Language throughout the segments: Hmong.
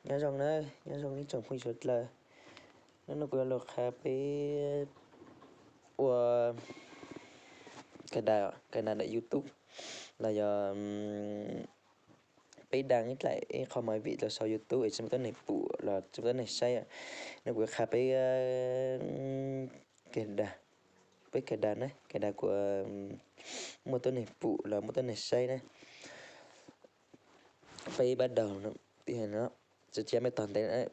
Nyob zoo na, nyob zoo ib tsoom phooj ywg sawv dlawg. Hnub no kuv yuav los qha peb ua cài đặt, cài đặt ntawm YouTube los yog peb đăng ib qho movie los sau YouTube es tsis muaj tuab neeg pum los tsis muaj tuab neeg saib. Hnub no kuv yuav qha peb cài đặt, peb cài đặt na, cài đặt kuas muaj tuab neeg pum los muaj tuab neeg saib na. Peb bắt đầu no, tsis cia mej tos ntev.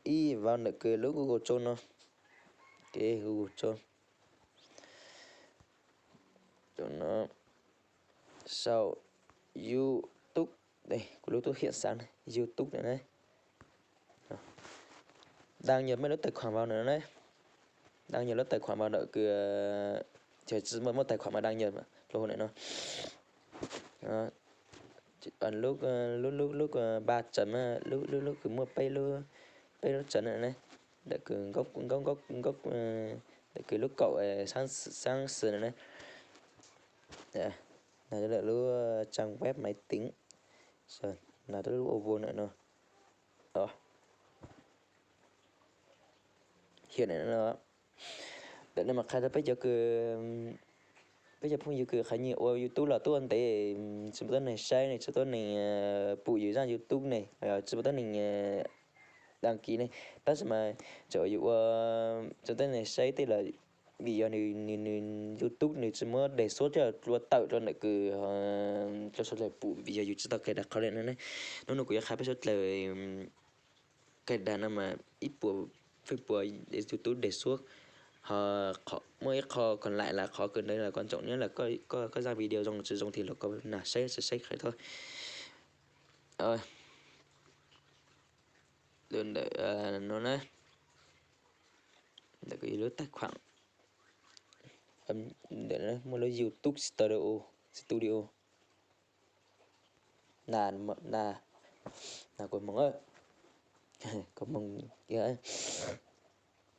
Ib, vào ntawm kws lub Google Chrome no, Google Chrome no, sau YouTube, kuv lub tub hiam xav YouTube no na. Đăng nhập mej lub tài khoản vào ntawm no na. Đăng nhập lub tài khoản vào ntawm kws, ces tsis muaj tài khoản mas đăng nhập lub hu ntawm no. Lub, lub, lub ba chấm, lub, lub kws muaj peb lub, peb lub chấm na, ntawm kws nkauj, nkauj, nkauj, ntawm kws lub kaum sáng, sáng sớm na. Nov lub trang web máy tính, nov lub ua vua ntawm no. Hiam no, ntawm no mas qha rau peb cov kws, peb cov phooj ywg kws qhov nyiaj ua YouTube los tuaj ntev, tsis muaj tuab neeg saib ne, tsis muaj tuab neeg pum yus zaj YouTube ne, tsis muaj tuab neeg đăng ký ne, tab sis mas tseem yus ua tsis muaj tuab neeg saib tej lawm, vim yog nws, nws, nws YouTube nws tsis muab đề xuất coj ua tawm rau ntawm kws rau sawv daws pum vim yog yus tsis tau cài đặt qhov li no ne. Hnub no kuv yuav qha peb sawv dlawg cài đặt no mas ib puas, feem pua YouTube đề xuất, ho muaj ib qho còn lại là qhov kws ntawd là quan trọng nhất là koj zaj video zoo tsis zoo thì los koj nag saib tsis saib qhia thov. Ntawm no na, ntawm kws lub tài khoản, ntawm no muaj lub YouTube Studio, Studio. Na, na, kuv hmoov, kuv hmoov.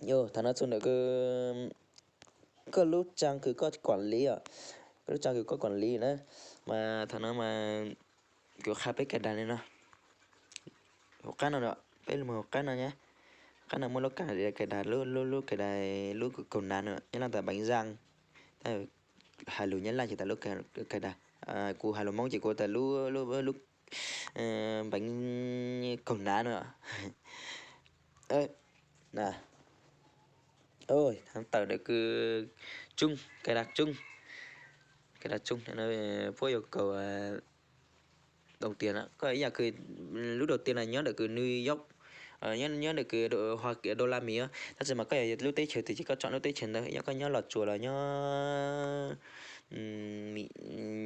Thaum no txug ntawm koj lub trang kws koj quản lý os, koj lub trang kws koj quản lý na, mas thaum no mas kuv qha peb cài đặt li no. Hauv qab no, peb mus hauv qab no nyab, qab no muaj lub cài đặt, lub, lub, lub cài đặt, lub kws kaum nav no, Nyab Laj tas bánh răng, hais lus Nyab Laj ces tas lub cài đặt, kuv hais lus Hmoob ces kuv tas lub, lub, lub bánh kaum nav no. Thaum tawm ntawm kws tsoob, cài đặt tsoob, cài đặt tsoob, puab yuav kaum đồng tiền, koj ib yam kws lub đầu tiên là nyob ntawm kws New York, nyob ntawm kws Hoa Kỳ, đô la Mỹ, tab sis mas koj yog lub teb chaws twg ces koj chọn lub teb chaws ntawd, yog koj nyob Los Tsuas los nyob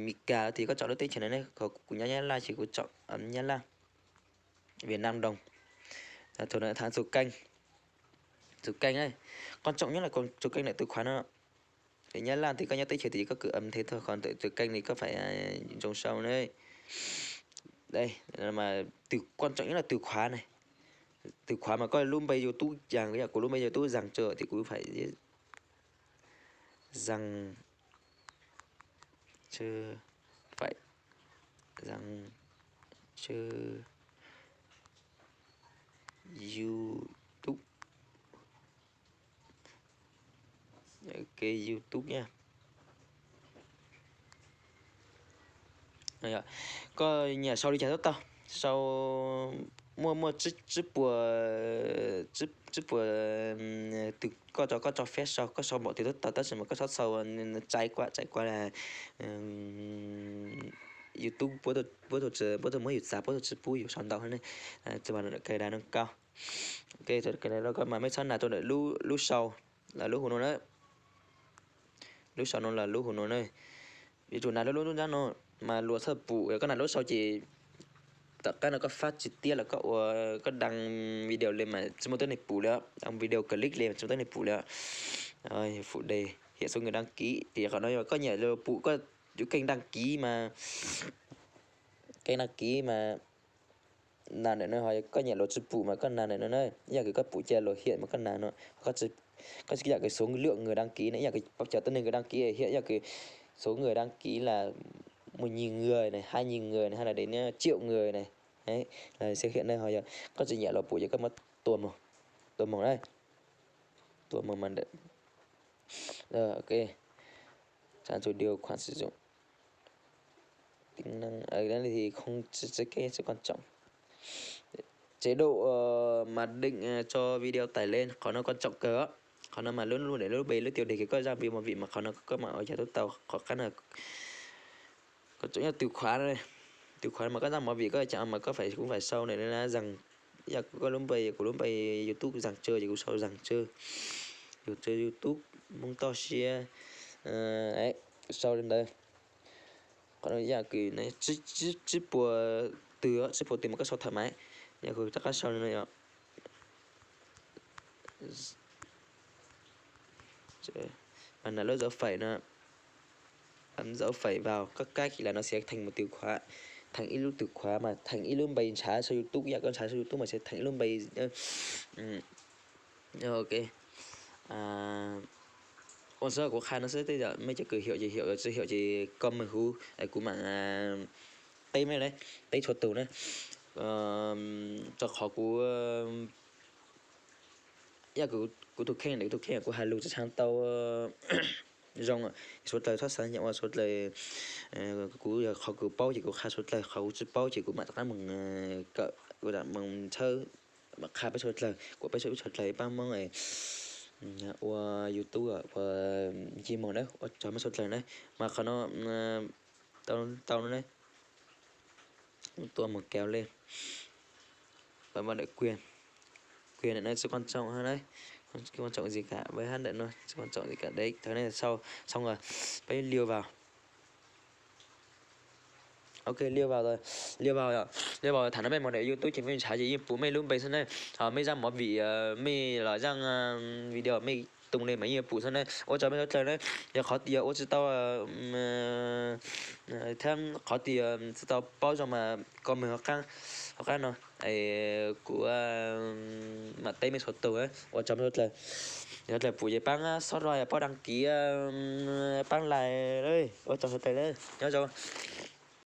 Mis Kas ces koj chọn lub teb chaws ntawd ne, kuv nyob Nyab Laj ces kuv chọn Nyab Laj, Việt Nam đồng. Thaum no thov tsum keej, tsum keej, quan trọng nhất là tsum keej ntawm tài khoản no. Nyab Laj twg koj nyob teb chaws twg koj kws ấm thế thôi, còn ntawm tsum keej li koj phải trồng sâu ne. Quan trọng nhất là tài khoản này. Tài khoản mà koj lub npe YouTube, yog kuv lub npe YouTube Rằng Trơ thì kuv phải Rằng Trơ, phải Rằng Trơ YouTube. Ok, YouTube nha. Koj nyiam sau li cas tau, sau muaj, muaj tsib puas, tsib puas, koj tso, koj tso pheb sau, koj sau npaum twg tau, tab sis mas koj txhob sau trái quá, trái quá là YouTube puab tug, puab tug muab yus txav, puab tug tsis pub yus sau ntau ne. Cài đặt nâng cao. Ok, cài đặt nâng cao mas mej txhob nas rau ntawm lub sau, los lub hu no na. Lub sau no los lub hu no na. Yuav tsum nas lub, lub nrab no mas luag txhaj pum. Koj nas lub sau ces tom qab no koj phát trực tiếp los koj ua, koj đăng video li mas tsis muaj tuab neeg pum li, đăng video clip li mas tsis muaj tuab neeg pum li. Phụ đề, hiện số người đăng ký, ces qhov no yog koj nyiam luag pum koj tus kênh đăng ký mas, kênh đăng ký mas nas ntawm no, ho koj nyiam luag tsis pum mas koj nas ntawm no na. Yog kws koj pum cia luag hiện mas koj nas no. Koj yam kws số lượng người đăng ký na, yam kws cov tuab neeg đăng ký hiện, yam kws số người đăng ký là một nghìn người này, hai nghìn người này, hay là đến triệu người này. Là xem hiện nay ho yog koj tsis nyiam los pum ces koj muab tua mus, tua mus na, tua mus mà ok. Xóa chủ điều khoản sử dụng, tính năng ở đây thì không, cái rất quan trọng. Chế độ mà định cho video tải lên, qhov no quan trọng kawg. Qhov no mas lub, lub npe lub tiêu đề kws koj zaj video movie mas qhov no koj mam ua yog tub tau qhov qab no. Quan trọng nhất từ khóa này. Từ khóa mà koj zaj movie koj chọn mà koj phải, cũng phải sau này nữa là rằng, yog koj lub npe, kuv lub npe YouTube rằng chơi thì kuv sau rằng chơi, YouTube Hmoob toj siab, sau li ntawd. Qhov no yam kws tsib puas tw, tsib puas tw mas koj sau thoải mái, yog kuv rov qab sau li no yom. Mas nab lub dấu phẩy no, bấm dấu phẩy vào, các cách là nó sẽ thành một từ khóa, thành ib lub từ khóa mà thành ib lub npe ntshav sau YouTube, yam koj ntshav sau YouTube mas sẽ thành ib lub npe. Ok. Ua xwb kuv qha no xwb, tej zaum mej cov kws hiểu ces hiểu, tsis hiểu ces comment huv, kuv mam teb mej na, teb txhua tus na. Rau qhov kuv, yog kuv tus kheej, kuv tus kheej kuv hais lus tsis tshaj tau zoo, suav dlawg txhob xav nyam ua suav dlawg. Kuv yog qhov kuv paub ces kuv qha suav dlawg, qhov kuv tsis paub ces kuv mam rov qab mus kawm, kuv mam mus tshawb, mam qha peb suav dlawg, kuas peb suav dlawg ib pab Hmoob ua YouTube ua nce mus na, ua tsaug mej suav dlawg na. Mas qhov no tau no ne, tua mus kaus li. Bấm vào để quyền. Quyền này nó sẽ quan trọng hơn đấy. Không quan trọng gì cả, với hát đợt nó sẽ quan trọng gì cả đấy. Thế nên là sau, xong rồi, bấm liêu vào. Ok, liêu vào rồi. Liêu vào rồi. Liêu vào rồi, thả nó mê một để YouTube thì mê xả gì, YouTube mê lub npe xwb ne. Mê zaj movie, mê los zaj video mê tung li mas yeej pum xwb ne. Ua tsaug mej suav dlawg na. Yog qhov tias ua tsis tau, thiab qhov tias tsis tau paub zoo mas comment hauv qab no, kuv mam teb mej suav tus. Ua tsaug mej suav dlawg. Yog dlawg pum ces paab subscribe, paab đăng ký, paab like, ua tsaug suav dlawg na, nyob zoo.